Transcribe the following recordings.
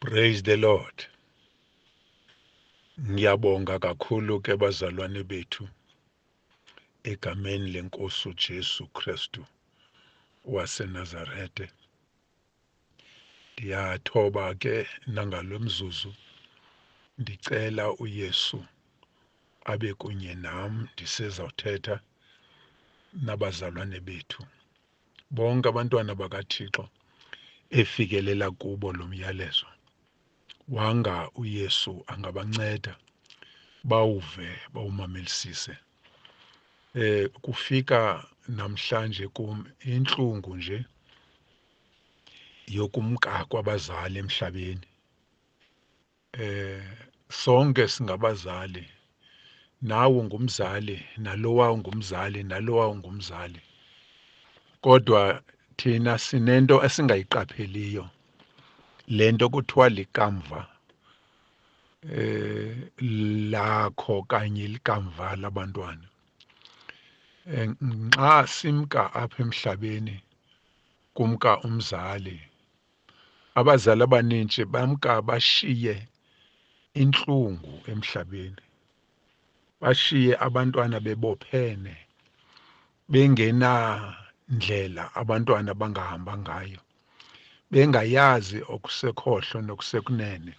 Praise the Lord. Ngiyabonga kakhulu ke bazalwane bethu egameni lenkosi uJesu Kristu waseNazarethe. Ndiyathoba ke nangalo mzuzu ndicela uYesu abe kunye nam ndisezawuthetha nabazalwane bethu. Bonke abantwana bakaThixo efikelela kubo lo myalezo. Wanga uYesu angabanceda bawuve bawumamelisise. Kufika namhlanje kum intlungu nje yokumka kwabazali emhlabeni. Sonke singabazali, nawe ungumzali, nalowa ungumzali, nalowa ungumzali. Kodwa thina sinento esingayiqapheliyo, le nto kuthiwa likamva lakho kanye likamva labantwana. Nxa simka apha emhlabeni kumka umzali. Abazali abanintshi bamka bashiye intlungu emhlabeni, bashiye abantwana bebophene bengenandlela abantwana bangahamba ngayo, bengayazi okusekhohlo nokusekunene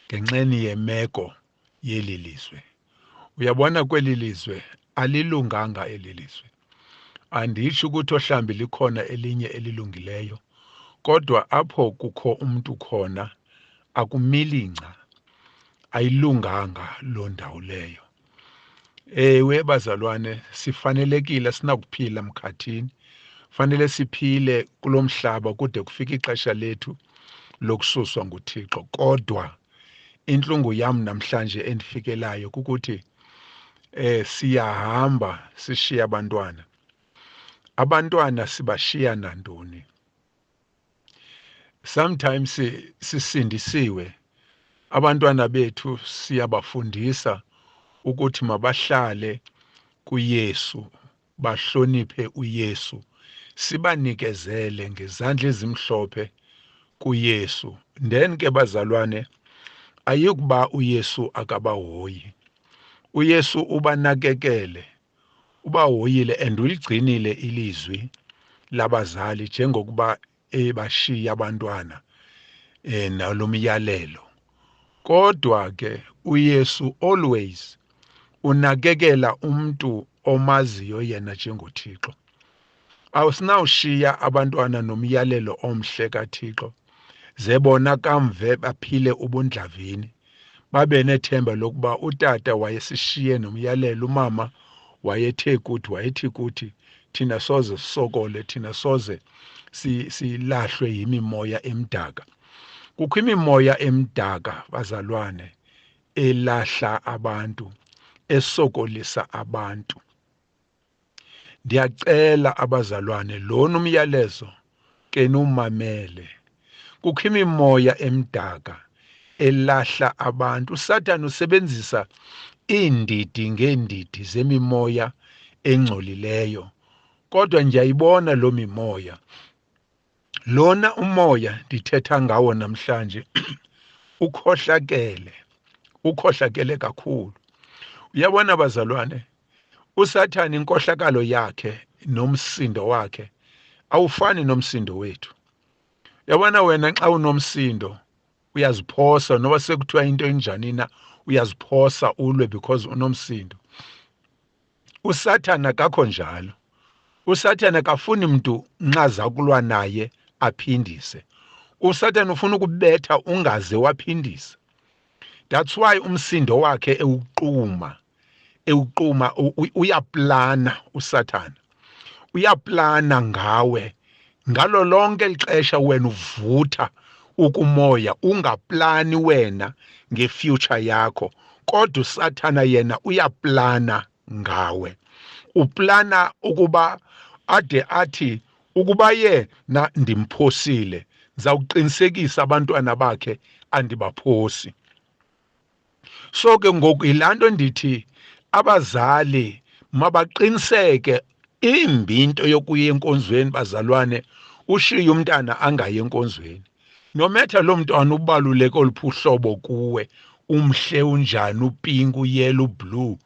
ngenxeni yemeko yeli lizwe. Uyabona kweli lizwe alilunganga eli lizwe. Anditsho ukuthi ohlambi likhona elinye elilungileyo, kodwa apho kukho umntu khona akumili ngca, ayilunganga loo ndawo leyo. Ewe bazalwane, sifanelekile, sinakuphila mkhathini. Fanele siphile kulo mhlaba kude kufike ixesha lethu lokususwa nguThixo. Kodwa intlungu yam namhlanje endifikelayo kukuthi siyahamba sishiya abantwana. Abantwana sibashiya nantoni? Sometimes sisindisiwe, abantwana bethu siyabafundisa ukuthi mabahlale kuYesu, bahloniphe uYesu, sibanikezele ngezandla ezimhlophe kuYesu. Then ke bazalwane, ayikuba uYesu akabahoyi. uYesu ubanakekele, ubahoyile and uligcinile ilizwi labazali njengokuba ebashiya abantwana nalomyalelo. Kodwa ke uYesu always unakekela umntu omaziyo yena njengoThixo. Awusinawushiya abantwana nomyalelo omhle kaThixo ze bona kamve baphile ubundlavini, babe nethemba lokuba utata wayesishiye nomyalelo, umama wayethe kuthi, wayethi kuthi, thina soze sisokole, thina soze silahlwe yimimoya emdaka. Kukho imimoya emdaka bazalwane elahla abantu, esokolisa abantu. Ndiyacela abazalwane, lona umyalezo ke niwumamele. Kukho imimoya emdaka elahla abantu. USathane usebenzisa iindidi ngeendidi zemimoya engcolileyo, kodwa ndiyayibona loo mimoya. Lona umoya ndithetha ngawo namhlanje ukhohlakele, ukhohlakele kakhulu. Uyabona bazalwane, uSathane inkohlakalo yakhe nomsindo wakhe awufani nomsindo wethu. Uyabona wena xa unomsindo uyaziphosa, noba sekuthiwa into enjani na, uyaziphosa ulwe because unomsindo. USathane akakho njalo. USathane akafuni mntu nxa zakulwa naye aphindise. USathane ufuna ukubetha ungaze waphindisa. That's why umsindo wakhe ewuquma, ewuquma, uyaplana uSathane. Uyaplana ngawe ngalo lonke elixesha wena uvutha ukumoya, ungaplani wena ngefuture yakho, kodwa uSathana yena uyaplana ngawe. Uplana ukuba ade athi ukuba yena ndimphosile, ndizawuqinisekisa abantwana bakhe andibaphosi. So ke ngoku yilaa nto ndithi abazali mabaqiniseke, imbi into yokuya enkonzweni bazalwane, ushiye umntana angayi enkonzweni. No matter loo mntwana ubaluleke oluphi uhlobo kuwe, umhle unjani, upink, uyellow, ublue,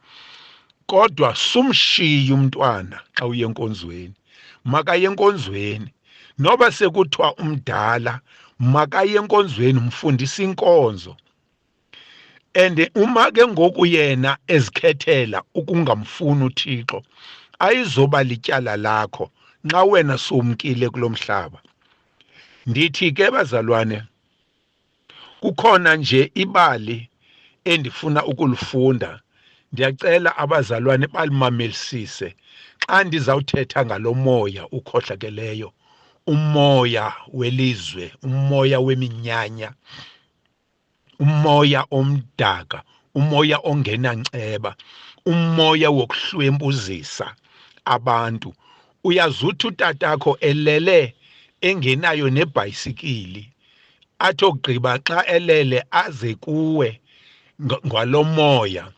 kodwa sumshiya umntwana xa uye enkonzweni. Makaye enkonzweni. Noba sekuthiwa umdala, makaye enkonzweni, mfundise inkonzo. And uma ke ngoku yena ezikhethela ukungamfuni uThixo, ayizoba lityala lakho nxa wena sowumkile kulo mhlaba. Ndithi ke bazalwane, kukhona nje ibali endifuna ukulifunda. Ndiyacela abazalwane balimamelisise xa ndizawuthetha ngalo moya ukhohlakeleyo, umoya welizwe, umoya weminyanya, umoya omdaka, umoya ongenanceba, umoya wokuhlwempuzisa abantu. Uyazuthi utatakho elele engenayo nebhayisikili, athi ogqiba xa elele aze kuwe ngalo moya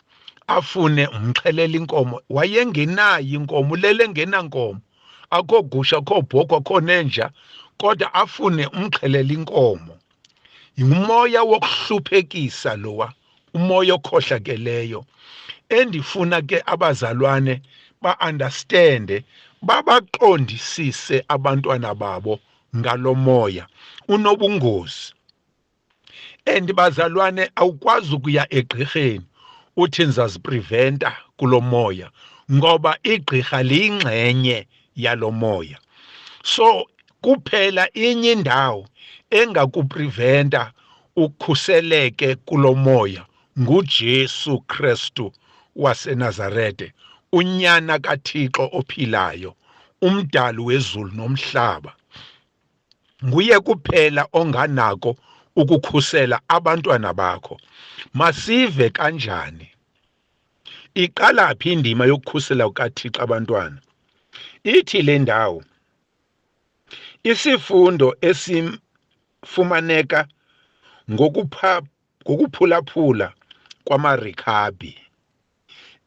afune umxhelele inkomo. Wayengenayo inkomo, ulele engenankomo, akho gusha, akho bhokhwe, akho nenja, kodwa afune umxhelele inkomo. Ngumoya wokuhluphekisa lowa, umoya okhohlakeleyo endifuna ke abazalwane ba-understande, babaqondisise abantwana babo ngalo moya unobungozi. And bazalwane, awukwazi ukuya egqirheni uthi ndizazipreventa kulo moya, ngoba igqirha liyingxenye yalo moya. So kuphela inye indawo engakupreventa ukhuseleke kulo moya, nguJesu Kristu waseNazarete, unyana kaThixo ophilayo, umdali wezulu nomhlaba. Nguye kuphela onganako ukukhusela abantwana bakho. Masive kanjani? Iqala phi indima yokukhusela kukaThixo abantwana? Ithi le ndawo, isifundo esifumaneka ngokuphulaphula kwamaRekhabi.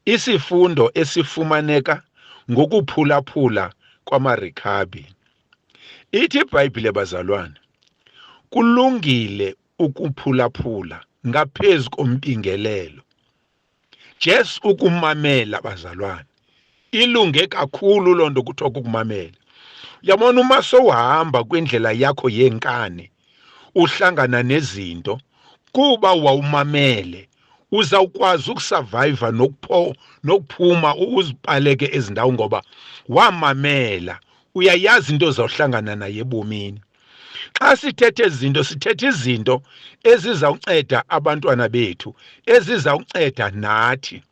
Isifundo esifumaneka ngokuphulaphula kwamaRekhabi. Ithi iBhayibhile bazalwane, kulungile ukuphulaphula ngaphezu kombingelelo. Just ukumamela bazalwane, ilunge kakhulu loo nto kuthiwa kukumamela. Uyabona, uma sowuhamba kwindlela yakho yenkani, uhlangana nezinto, kuba wawumamele uzawukwazi ukusurvive nokuphuma uzipaleke ezindawo, ngoba wamamela, uyayazi into ozawuhlangana naye ebomini. Xa sithethe izinto, sithethe izinto ezizawunceda abantwana bethu, ezizawunceda nathi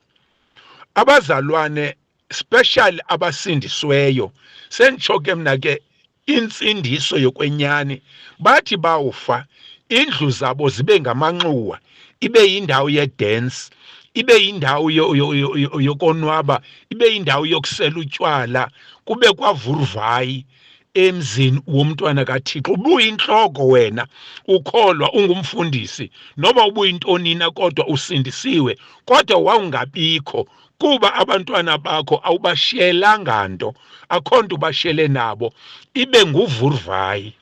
abazalwane, especially abasindisweyo. Senditsho ke mna ke intsindiso yokwenyani, bathi bawufa indlu zabo zibe ngamanxuwa, ibe yindawo yedance, ibe yindawo yokonwaba, ibe yindawo yokusela utywala, kube kwavurvayi emzini womntwana kaThixo. Ubuyintloko wena, ukholwa, ungumfundisi, noba ubuyintoni na, kodwa usindisiwe, kodwa wawungabikho kuba abantwana bakho awubashiyelanga nto, akho nto ubashiyele nabo, ibe nguvurvayi.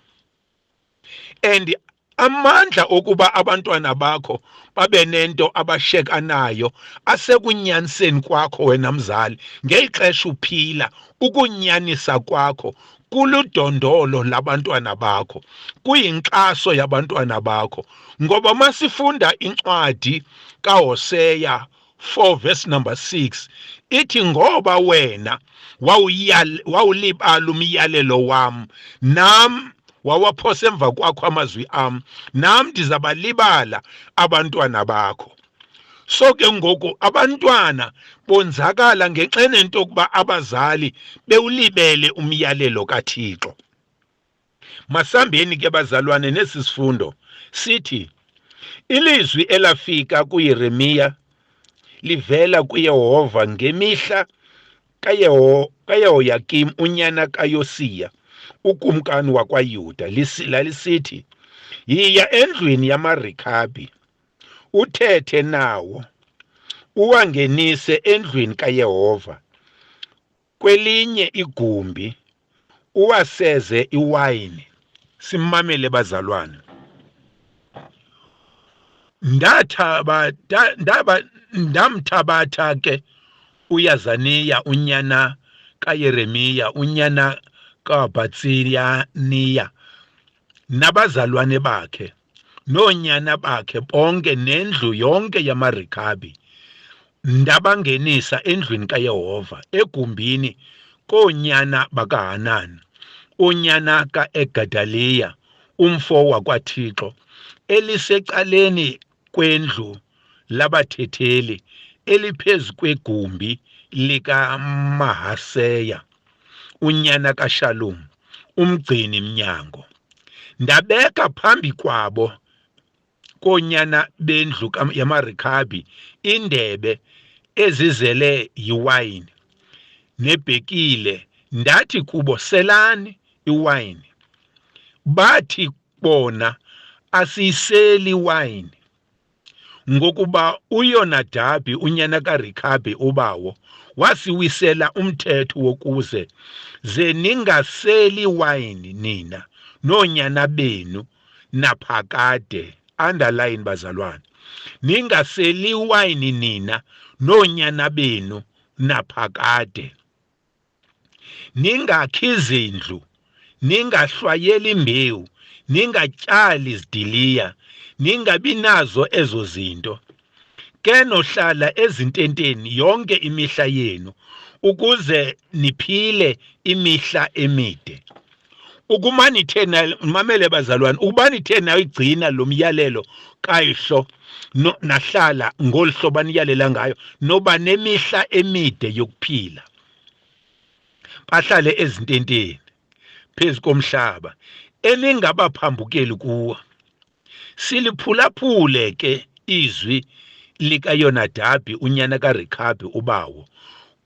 And amandla okuba abantwana bakho babe nento abasheka nayo asekunyaniseni kwakho wena mzali ngeli xesha uphila. Ukunyanisa kwakho kuludondolo labantwana bakho, kuyinkxaso yabantwana bakho, ngoba masifunda incwadi kaHoseya 4 verse number 6, ithi ngoba wena wawulibala umyalelo wam, nam wawaphosa emva kwakho amazwi am, nam ndizabalibala abantwana bakho. So ke ngoku abantwana bonzakala ngenxa nento yokuba abazali bewulibele umyalelo kaThixo. Masambeni ke bazalwane nesi sifundo sithi ilizwi elafika kuYeremiya livela kuYehova ngemihla kaYehoyakim unyana kaYosiya ukumkani wakwaYuda, lalisithi, yiya endlwini yamaRekhabi uthethe nawo, uwangenise endlwini kaYehova kwelinye igumbi, uwaseze iwayini. Simamele bazalwane. Ndathaba ndaba ndamthabatha ke uYazaniya unyana kaYeremiya unyana kaBhatsiyaniya nabazalwane bakhe noonyana bakhe bonke nendlu yonke yamaRekhabi, ndabangenisa endlwini kaYehova, egumbini koonyana bakaHanan, unyana kaEgadaliya, umfo wakwaThixo, elisecaleni kwendlu labathetheli, eliphezu kwegumbi likaMahaseya, unyana kaShalum, umgcini-mnyango. Ndabeka phambi kwabo koonyana bendlu yamaRekhabhi indebe ezizele yiwayini nebhekile, ndathi kubo, Selani iwayini. Bathi bona, Asiyiseli iwayini. Ngokuba uYonadabhi unyana kaRekhabhi ubawo wasiwisela umthetho wokuze ze ningaseli wayini nina noonyana benu naphakade. Underline bazalwane, ningaseli wayini nina noonyana benu naphakade. Ningakhi izindlu, ningahlwayeli imbewu, ningatyali zidiliya, ningabi nazo ezo zinto. Ke nohlala ezintenteni yonke imihla yenu, ukuze niphile imihla emide. Ukuba nithe mamele bazalwane, ukuba nithe nayigcina lo myalelo kayihlo nahlala ngolu hlobo aniyalela ngayo, noba nemihla emide yokuphila. Bahlale ezintenteni phezu komhlaba eningabaphambukeli kuwo. Siliphulaphule ke izwi likaYonadabhi unyana kaRekhabhi ubawo,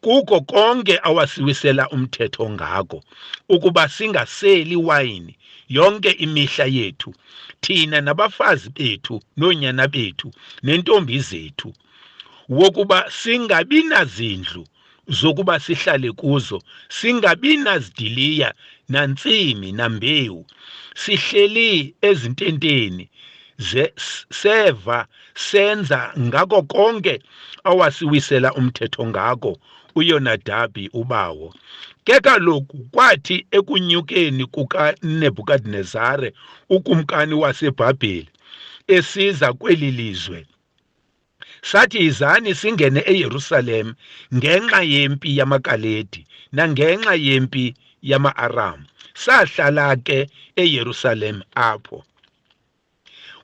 kuko konke awasiwisela umthetho ngako, ukuba singaseli wayini yonke imihla yethu, thina nabafazi bethu noonyana bethu nentombi zethu, wokuba singabi nazindlu zokuba sihlale kuzo, singabi nazidiliya nantsimi nambewu, sihleli ezintenteni ze seva senza ngako konke awasiwisela umthetho ngako uYonadabhi ubawo. Ke kaloku kwathi ekunyukeni kukaNebhukadnezare ukumkani waseBhabheli esiza kweli lizwe, Sathi, Yizani singene eYerusalem ngenxa yempi yamaKaledi nangenxa yempi yama-Aram. Sahlala ke eYerusalem apho.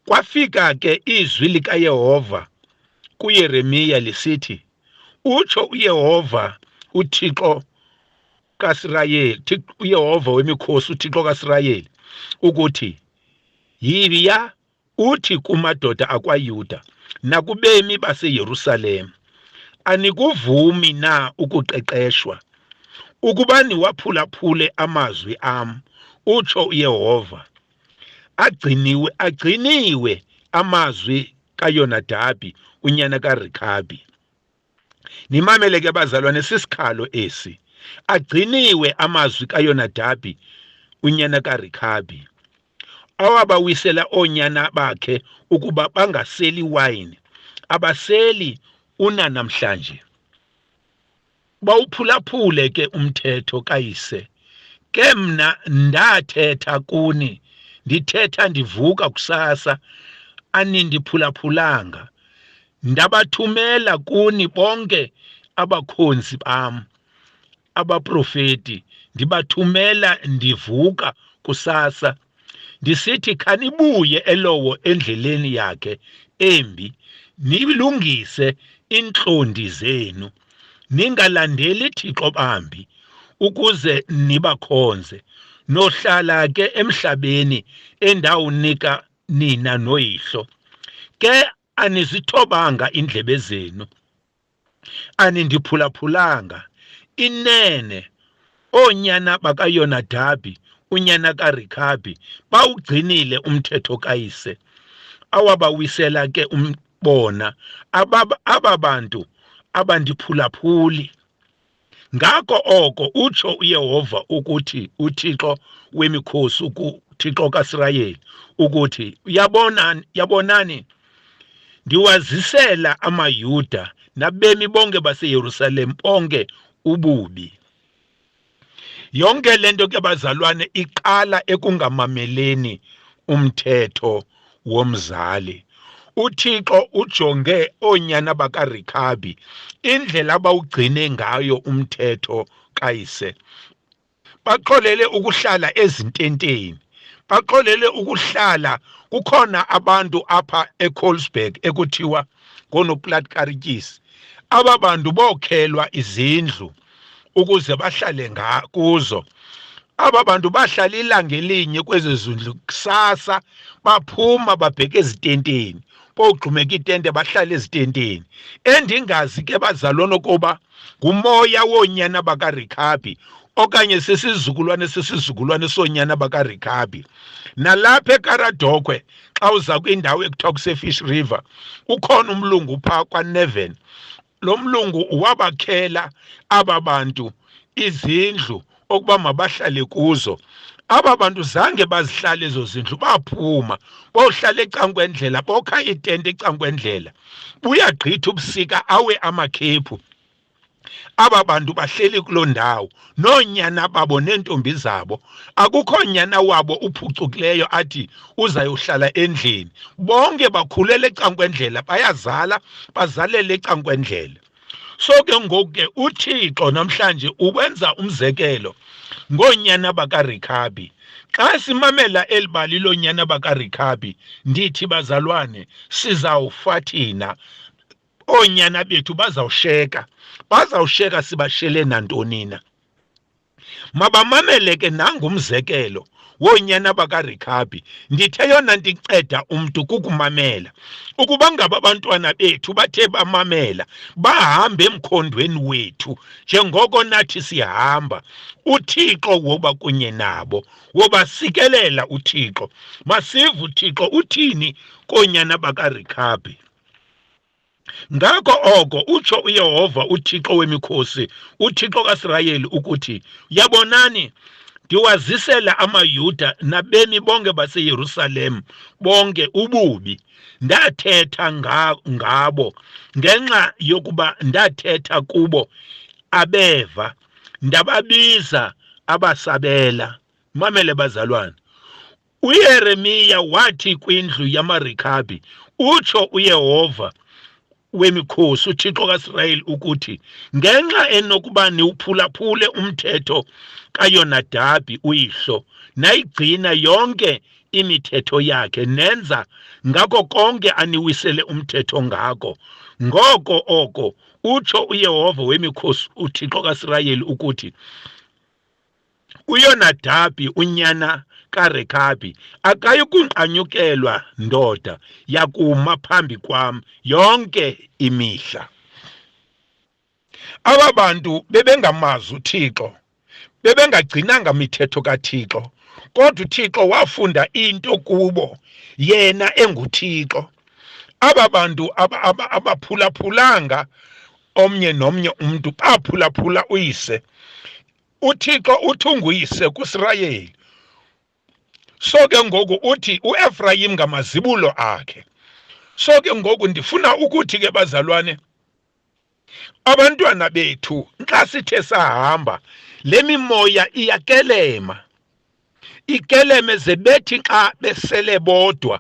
Kwafika ke izwi likaYehova kuYeremiya lisithi, Utsho uYehova uThixo kaSirayeli, uYehova wemikhosi uThixo kaSirayeli, ukuthi, Yiya Uthi kumadoda akwaYuda nakubemi baseYerusalem, Anikuvumi na ukuqeqeshwa, ukuba niwaphulaphule amazwi am, utsho uYehova? Agciniwe, agciniwe amazwi kaYonadabhi unyana kaRekhabhi. Nimamele ke bazalwane, sisikhalo esi. Agciniwe amazwi kaYonadabhi unyana kaRekhabhi, awabawisela oonyana bakhe ukuba bangaseli wayini, abaseli unanamhlanje. Bawuphulaphule ke umthetho kayise. Ke mna ndathetha kuni, ndithetha ndivuka kusasa, anindiphulaphulanga. Ndabathumela kuni bonke abakhonzi bam, abaprofeti, ndibathumela ndivuka kusasa, ndisithi, Khanibuye elowo endleleni yakhe embi, nilungise iintlondi zenu, ningalandeli thixo bambi, ukuze nibakhonze. Nohlala ke emhlabeni endawunika nina nooyihlo. Ke anizithobanga iindlebe zenu, anindiphulaphulanga. Inene, oonyana bakaYonadabhi, unyana kaRekhabhi, bawugcinile umthetho kayise, awabawisela ke bona aba bantu abandiphulaphuli. Ngako oko utsho uYehova ukuthi, uThixo wemikhosi, uThixo kaSirayeli, ukuthi, Yabonani, yabonani, Ndiwazisela amaYuda nabemi bonke baseYerusalem bonke ububi. Yonke le nto ke bazalwane iqala ekungamameleni umthetho womzali. UThixo ujonge oonyana bakaRekhabhi indlela abawugcine ngayo umthetho kayise. Baxolele ukuhlala ezintenteni, baxolele ukuhlala. Kukhona abantu apha eColesberg ekuthiwa ngoonoPlatkartjies. Aba bantu bokhelwa izindlu ukuze bahlale nga kuzo. Aba bantu bahlala ilanga elinye kwezo zindlu, kusasa baphuma babheka ezitenteni, bogxumeka itente bahlale ezitenteni. Endingazi ke bazalwana ukuba ngumoya woonyana bakaRekhabhi okanye sisizukulwane sesizukulwane soonyana bakaRekhabhi. Nalapha eKaradokwe xa uza kwindawo ekuthiwa kuseFish River ukhona umlungu phaa kwaNeven. Lo mlungu wabakhela aba bantu izindlu okuba mabahlale kuzo. Aba bantu zange bazihlale ezo zindlu, baphuma bohlala ecankwendlela, bokha iitente ecankwendlela. Buyagqitha ubusika, awe amakhephu. Aba bantu bahleli kuloo ndawo noonyana babo neentombi zabo. Akukho nyana wabo uphucukileyo athi uzayohlala endlini. Bonke bakhulela ecankwendlela, bayazala, bazalele ecankwendlela. So ke ngoku ke uThixo namhlanje uwenza umzekelo ngoonyana bakaRekhabhi. Xa simamela eli bali loonyana bakaRekhabhi, ndithi bazalwane, sizawufa thina. Oonyana bethu bazawusheka, bazawusheka sibashele nantoni na? Mabamamele ke nangu umzekelo woonyana bakaRekhabhi. Ndithe yona nto inceda umntu kukumamela. Ukuba ngaba abantwana bethu bathe bamamela, bahamba emkhondweni wethu njengoko nathi sihamba, uThixo woba kunye nabo, wobasikelela uThixo. Masive uThixo uthini koonyana bakaRekhabhi. Ngako oko utsho uYehova uThixo wemikhosi, uThixo kaSirayeli, ukuthi, Yabonani, ndiwazisela amaYuda nabemi bonke baseYerusalem bonke ububi. Ndathetha ngabo ngenxa yokuba ndathetha kubo abeva, ndababiza abasabela. Mamele bazalwane. UYeremiya wathi kwindlu yamaRekhabhi, Utsho uYehova wemikhosi, uThixo kaSirayeli, ukuthi, Ngenxa enokuba niwuphulaphule umthetho kaYonadabhi uyihlo, nayigcina yonke imithetho yakhe, nenza ngako konke aniwisele umthetho ngako, ngoko oko utsho uYehova wemikhosi, uThixo kaSirayeli, ukuthi, UYonadabhi unyana kaRekabhi akayi kunqanyukelwa ndoda yakuma phambi kwam yonke imihla. Aba bantu bebengamazi uThixo, bebengagcinanga mithetho kaThixo, kodwa uThixo wafunda into kubo, yena enguThixo. Aba bantu abaphulaphulanga omnye nomnye umntu, baphulaphula uyise. UThixo uthi unguyise kuSirayeli. So ke ngoku uthi uEfrayim ngamazibulo akhe. So ke ngoku ndifuna ukuthi ke bazalwane, abantwana bethu xa sithe sahamba, le mimoya iyakelema. Ikeleme ze bethi xa besele bodwa,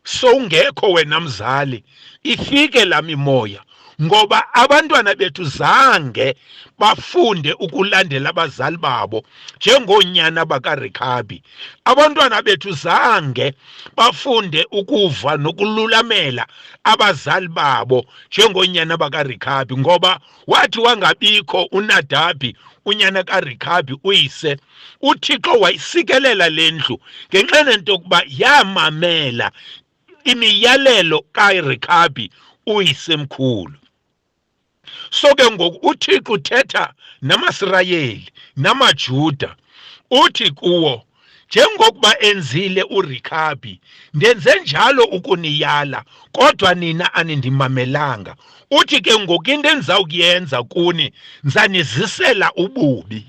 sowungekho wena mzali, ifike laa mimoya. Ngoba abantwana bethu zange bafunde ukulandela abazali babo njengoonyana bakaRekhabhi. Abantwana bethu zange bafunde ukuva nokululamela abazali babo njengoonyana bakaRekhabhi, ngoba wathi wangabikho uNadabhi unyana kaRekhabhi uyise, uThixo wayisikelela le ndlu ngenxa nento yokuba yamamela imiyalelo kaRekhabhi uyisemkhulu. So ke ngoku uThixo uthetha namaSirayeli namaJuda, uthi kuwo, njengokuba enzile uRekhabhi, ndenze njalo ukuniyala, kodwa nina anindimamelanga. Uthi ke ngoku into endizawukuyenza kuni, ndizanizisela ububi.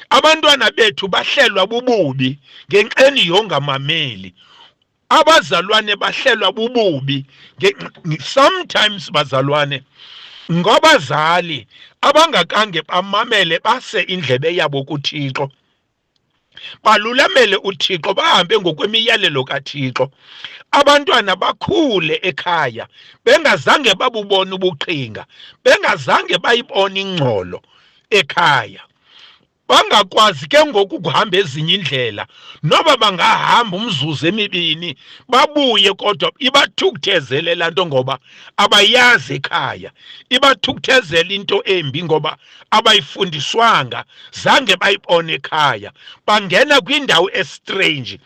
Abantwana bethu bahlelwa bububi ngenxeni yongamameli. Abazalwane bahlelwa bububi sometimes bazalwane ngabazali abangakange bamamele base indlebe yabo kuThixo, balulamele uThixo, bahambe ngokwemiyalelo kaThixo. Abantwana bakhule ekhaya bengazange babubone ubuqhinga, bengazange bayibone ingxolo ekhaya, bangakwazi ke ngoku ukuhamba ezinye indlela. Noba bangahamba umzuzu emibini babuye, kodwa ibathukuthezele laa nto ngoba abayazi ekhaya, ibathukuthezele into embi ngoba abayifundiswanga, zange bayibone ekhaya. Bangena kwindawo estrange.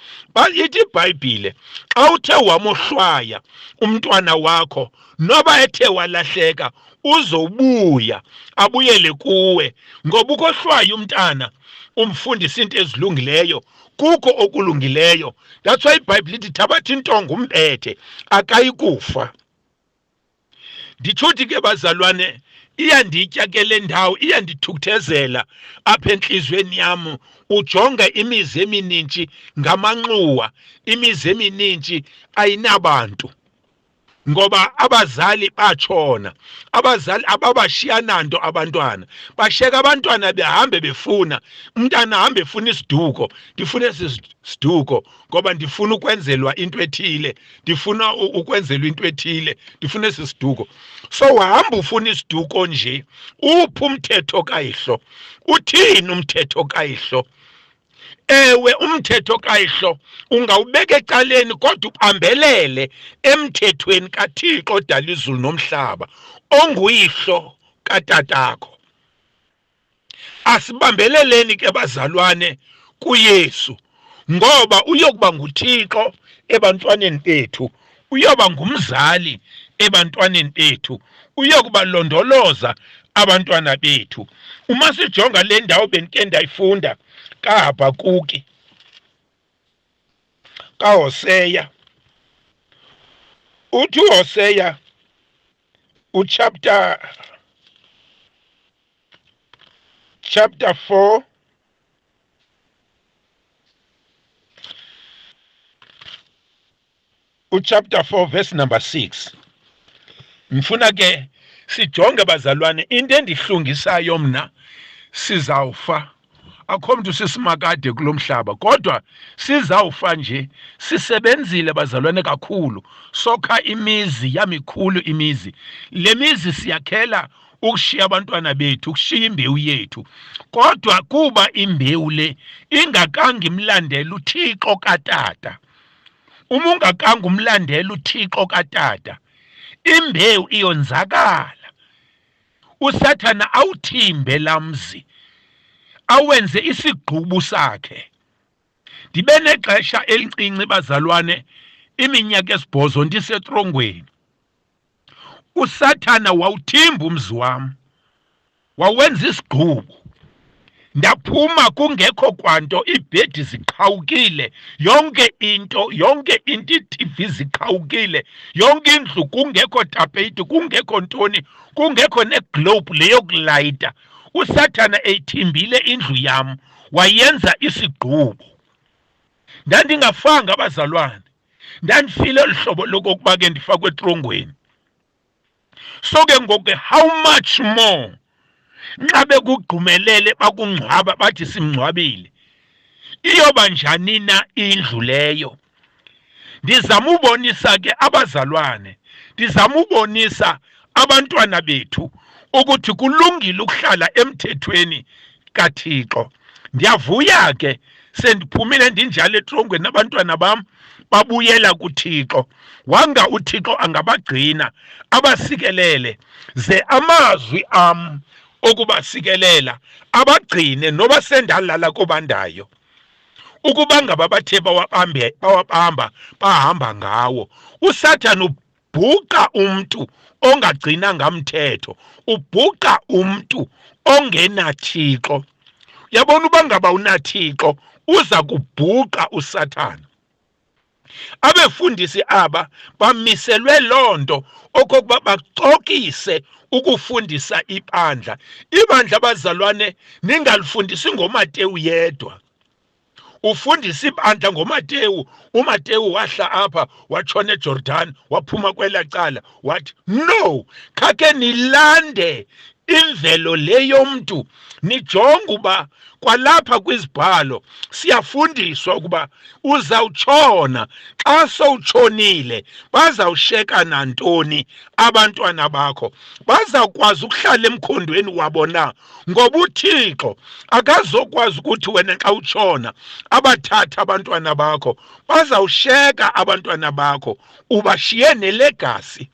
Ithi iBhayibhile, xa uthe wamohlwaya umntwana wakho, noba ethe walahleka, uzobuya abuyele kuwe, ngoba ukohlwaya umntana umfundisa into ezilungileyo, kukho okulungileyo. That's why iBhayibhile ithi thabatha intonga umbethe, akayikufa. Nditsho uthi ke bazalwane, iyanditya ke le ndawo, iyandithukuthezela apha entliziyweni yam. Ujonga imizi eminintshi ngamanxuwa, imizi eminintshi ayinabantu ngoba abazali batshona, abazali ababashiya nanto abantwana, bashiyeka abantwana behambe befuna umntana ahambe efuna isiduko, ndifuna esi siduko ngoba ndifuna ukwenzelwa into ethile, ndifuna ukwenzelwa into ethile, ndifuna esi siduko. So uhamba ufuna isiduko nje, uphi umthetho kayihlo? Uthini umthetho kayihlo? Ewe, umthetho kayihlo ungawubeka ecaleni, kodwa ubambelele emthethweni kaThixo odala izulu nomhlaba, onguyihlo katatakho. Asibambeleleni ke bazalwane kuYesu, ngoba uyokuba nguThixo ebantwaneni bethu, uyoba ngumzali ebantwaneni bethu, uyokubalondoloza abantwana bethu. Uma sijonga le ndawo bendike ndayifunda kaHabhakuki, kaHoseya, uthi uHoseya uchapter 4 uchapter 4 verse number 6. Ngifuna ke sijonge bazalwane, into endihlungisayo mna, sizawufa, akho mntu sisimakade kulo mhlaba, kodwa sizawufa nje. Sisebenzile bazalwane kakhulu, sokha imizi yamikhulu imizi, le mizi siyakhela ukushiya abantwana bethu, ukushiya imbewu yethu, kodwa kuba imbewu le ingakange imlandela uThixo katata. Uma ungakange umlandela uThixo katata, imbewu iyonzakala. USathana awuthimbe lamzi, awenze isigqubu sakhe. Ndibe nexesha elincinci bazalwane, iminyaka esibhozo ndisetrongweni. USathana wawuthimba umzi wam, wawenza isigqubu. Ndaphuma kungekho kwanto, iibhedi ziqhawukile, yonke into, yonke into, iiTV ziqhawukile, yonke indlu kungekho tapeyiti, kungekho ntoni, kungekho neglobe leyokulayita. USathana eyithimbile indlu yam, wayenza isigqubu. Ndandingafanga abazalwane, ndandifile olu hlobo lokokuba ke ndifakwe etrongweni. So ke ngoku how much more nxa bekugqumelele bakungcwaba bathi simngcwabile, iyoba njani na indlu leyo? Ndizama ubonisa ke abazalwane, ndizama ubonisa abantwana bethu ukuthi kulungile ukuhlala emthethweni kaThixo. Ndiyavuya ke sendiphumile ndinjalo etrongweni, abantwana bam babuyela kuThixo. Wanga uThixo angabagcina, abasikelele, ze amazwi am okubasikelela abagcine noba sendalala kobandayo. Ukuba ngaba bathe bawabambe, bawabamba bahamba ngawo, uSathana ubhuqa umntu ongagcinanga mthetho, ubhuqa umntu ongenaThixo. Uyabona, uba ngaba unaThixo uza kubhuqa uSathana. Abefundisi aba bamiselwe loo nto okokuba bacokise ukufundisa ibandla. Ibandla bazalwane ningalifundisi ngoMateyu yedwa. Ufundisa ibandla ngoMatewu. UMatewu wahla apha watshona eJordan, waphuma kwela cala, wathi no, khake nilande imvelo le yomntu, nijonge uba kwalapha kwizibhalo siyafundiswa ukuba uzawutshona. Xa sowutshonile bazawusheka nantoni abantwana bakho? Bazawukwazi ukuhlala emkhondweni wabo na? Ngoba uThixo akazokwazi ukuthi wena xa utshona abathathe abantwana bakho. Bazawusheka abantwana bakho, ubashiye nelegasi.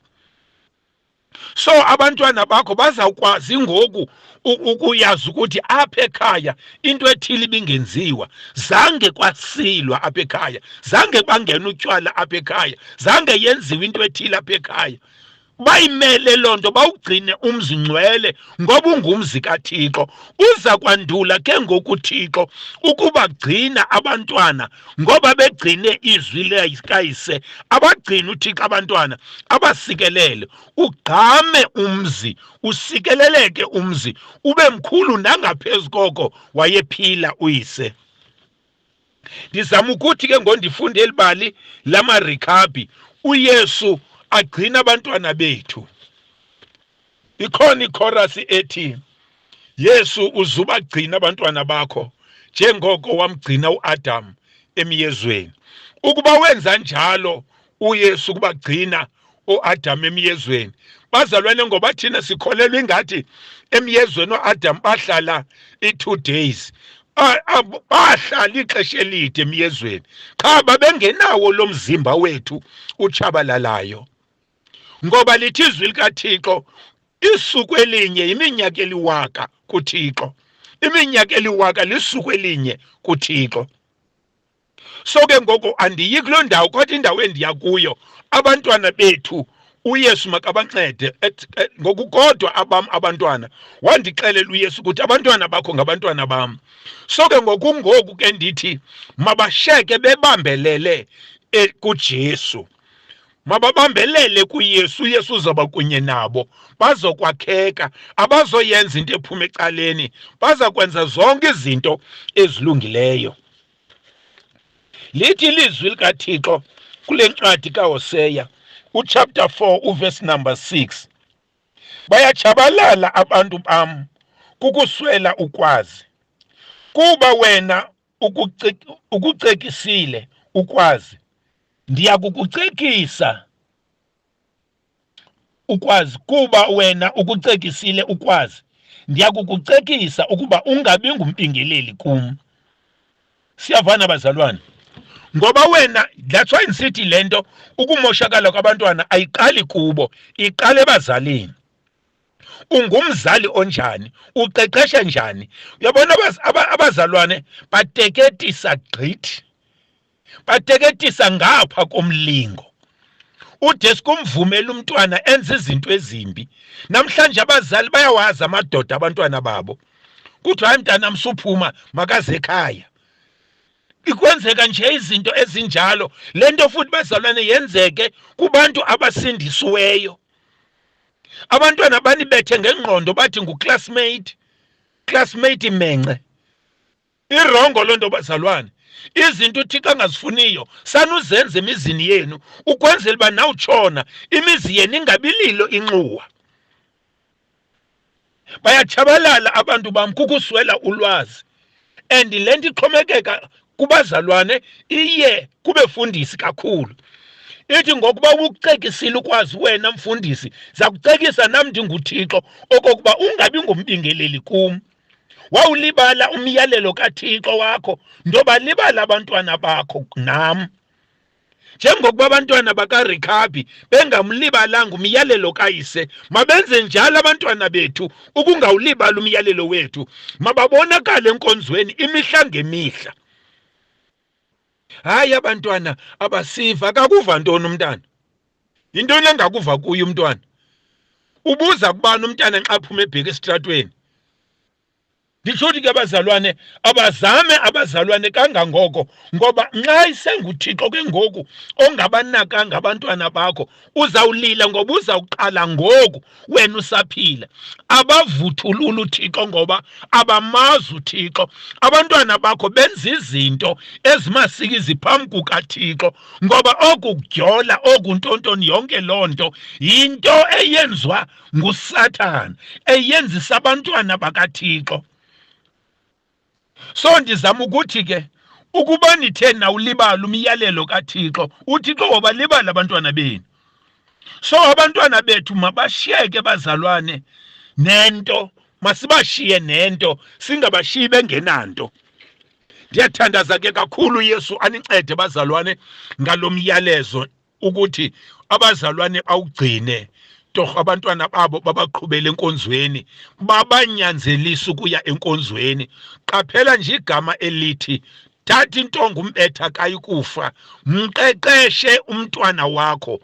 So abantwana bakho bazawukwazi ngoku ukuyazi ukuthi apha ekhaya into ethile ibingenziwa, zange kwasilwa apha ekhaya, zange bangena utywala apha ekhaya, zange yenziwe into ethile apha ekhaya. Bayimele loo nto, bawugcine umzi ngcwele ngoba ungumzi kaThixo. Uza kwandula ke ngoku uThixo ukubagcina abantwana ngoba begcine izwi likayise. Abagcine uThixo abantwana, abasikelele, ugqame umzi, usikeleleke umzi, ube mkhulu nangaphezu koko wayephila uyise. Ndizama ukuthi ke ngondifunde eli bali lamaRikhabhi, uYesu agcina abantwana bethu. Ikhona ikhorasi ethi Yesu uzubagcina abantwana bakho njengoko wamgcina uAdam emyezweni. Ukuba wenza njalo uYesu kubagcina oAdam emyezweni, bazalwane, ngoba thina sikholelwa ingathi emyezweni oAdam bahlala i-2 days, bahlala ixesha elide emyezweni, qha babengenawo lo mzimba wethu utshabalalayo. Ngoba lithi izwi likaThixo, isuku elinye yiminyaka eliwaka kuThixo, iminyaka eliwaka lisuku elinye kuThixo. So ke ngoku andiyi kuloo ndawo, kodwa indawo endiya kuyo, abantwana bethu uYesu makabancede. Ngokukodwa abam abantwana, wandixelela uYesu ukuthi abantwana bakho ngabantwana bam. So ke ngoku ngoku ke ndithi mabasheke bebambelele kuJesu, mababambelele kuYesu. uYesu uzawuba kunye nabo, bazokwakheka, abazoyenza into ephuma ecaleni, baza kwenza zonke izinto ezilungileyo. Lithi ilizwi likaThixo kule ncwadi kaHoseya uchapter 4 uverse number 6, bayatshabalala abantu bam kukuswela ukwazi, kuba wena ukucekisile ukwazi, ndiyakukucekisa ukwazi, kuba wena ukucekisile ukwazi, ndiyakukucekisa ukuba ungabi ngumbingeleli kum. Siyavana bazalwane? Ngoba wena, that's why ngisithi lento ukumoshakala kwabantwana ayiqali kubo, iqala ebazalini. Ungumzali onjani? Uqeqesha njani? Uyabona abazalwane bateketisa gqithi, bateketisa ngapha komlingo. Ude sikumvumela umntwana enze izinto ezimbi. Namhlanje abazali bayawazi amadoda abantwana babo, kuthiwa hayi mntanam suphuma, makaze ekhaya. Ikwenzeka nje izinto ezinjalo. Le nto futhi bazalwane yenzeke kubantu abasindisiweyo. Abantwana banibethe ngengqondo bathi nguclassmate, classmate menxe. Irongo loo nto bazalwane. Izinto uThixo angazifuniyo sanuzenza emizini yenu, ukwenzela uba nawutshona imizi yenu ingabililo inxuwa. Bayatshabalala abantu bam kukuswela ulwazi. And le nto ixhomekeka kubazalwane, iye kubefundisi kakhulu. Ithi ngokuba ubukucekisile ukwazi wena mfundisi, zakucekisa nam ndinguThixo okokuba ungabi ngumbingeleli kum. Wawulibala umyalelo kaThixo wakho, ndobalibala abantwana bakho nam. Njengokuba abantwana bakaRekhabhi bengamlibalanga umyalelo kayise, mabenze njalo abantwana bethu ukungawulibali umyalelo wethu. Mababonakale enkonzweni imihla ngemihla. Hayi, abantwana abasiva. Akakuva ntoni umntana? Yintoni engakuva kuye umntwana? Ubuza kubani umntana xa aphuma ebheka esitratweni? Nditsho ukuthi ke bazalwane, abazame abazalwane kangangoko, ngoba nxa isenguThixo ke ngoku ongabanakanga abantwana bakho, uzawulila ngoba uzawuqala ngoku wena usaphila. Abavuthulula uThixo ngoba abamazi uThixo. Abantwana bakho benza izinto ezimasikizi phambi kukaThixo, ngoba oku kudyola, oku ntontoni, yonke loo nto yinto eyenziwa nguSathana, eyenzisa abantwana bakaThixo. So ndizama ukuthi ke, ukuba nithe nawulibala umyalelo kaThixo, uThixo wobalibala abantwana benu. So abantwana bethu mabashiyeke bazalwane nento, masibashiye nento, singabashiyi bengenanto. Ndiyathandaza ke kakhulu, Yesu anincede bazalwane ngalo myalezo, ukuthi abazalwane bawugcine torho, abantwana babo babaqhubele enkonzweni, babanyanzelisa ukuya enkonzweni. Qaphela nje igama elithi thatha intonga umbetha kayikufa. Mqeqeshe umntwana wakho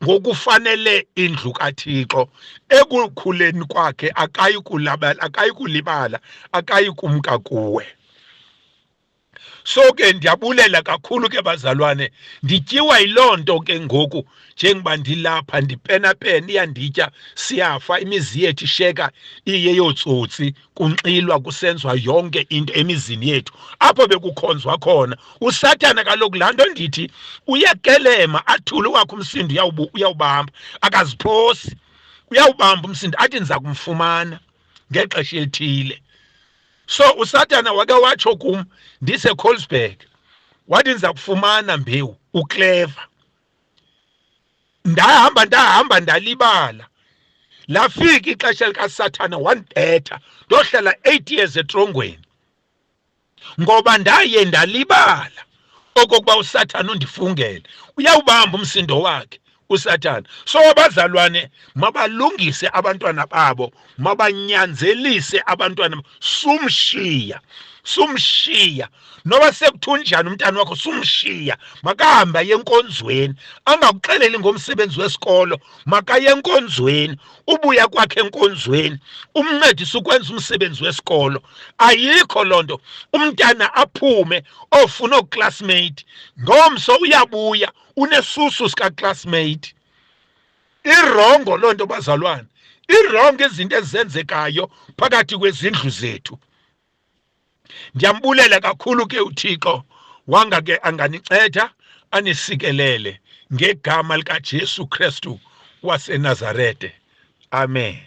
ngokufanele indlu kaThixo, ekukhuleni kwakhe akayi kulabala, akayi kulibala, akayi kumka kuwe. So ke ndiyabulela kakhulu ke bazalwane, ndityiwa yiloo nto ke ngoku njengoba ndilapha ndipenapena, iyanditya. Siyafa, imizi yethu isheka iyeyootsotsi, kunxilwa, kusenzwa yonke into emizini yethu apho bekukhonzwa khona uSathana. Kaloku laa nto ndithi uyakelema, athule wakho umsindo, uyawubamba, akaziphosi, uyawubamba umsindo, athi ndiza kumfumana ngexesha elithile. So uSathana wake watsho kum ndiseColesberg, wathi ndiza kufumana mbewu uclever. Ndahamba, ndahamba, ndalibala. Lafika ixesha likaSathana, wandibetha, ndohlala 8 years etrongweni ngoba ndaye ndalibala okokuba uSathana undifungele. Uyawubamba umsindo wakhe uSathana. So abazalwane mabalungise abantwana babo, mabanyanzelise abantwana. Sumshiya, sumshiya noba sekuthunjani umntana wakho, sumshiya, makahambe aye enkonzweni, angakuxeleli ngomsebenzi wesikolo, makaye enkonzweni. Ubuya kwakhe enkonzweni umncedise ukwenza umsebenzi wesikolo. Ayikho loo nto umntana aphume ofuna ooclassmate, ngomso uyabuya unesusu sikaclassmate. Irongo loo nto bazalwane, irongo izinto ezenzekayo phakathi kwezindlu zethu. Ndiyambulela kakhulu ke uThixo, wanga ke anganicetha anisikelele ngegama likaJesu Kristu waseNazarete. Amen.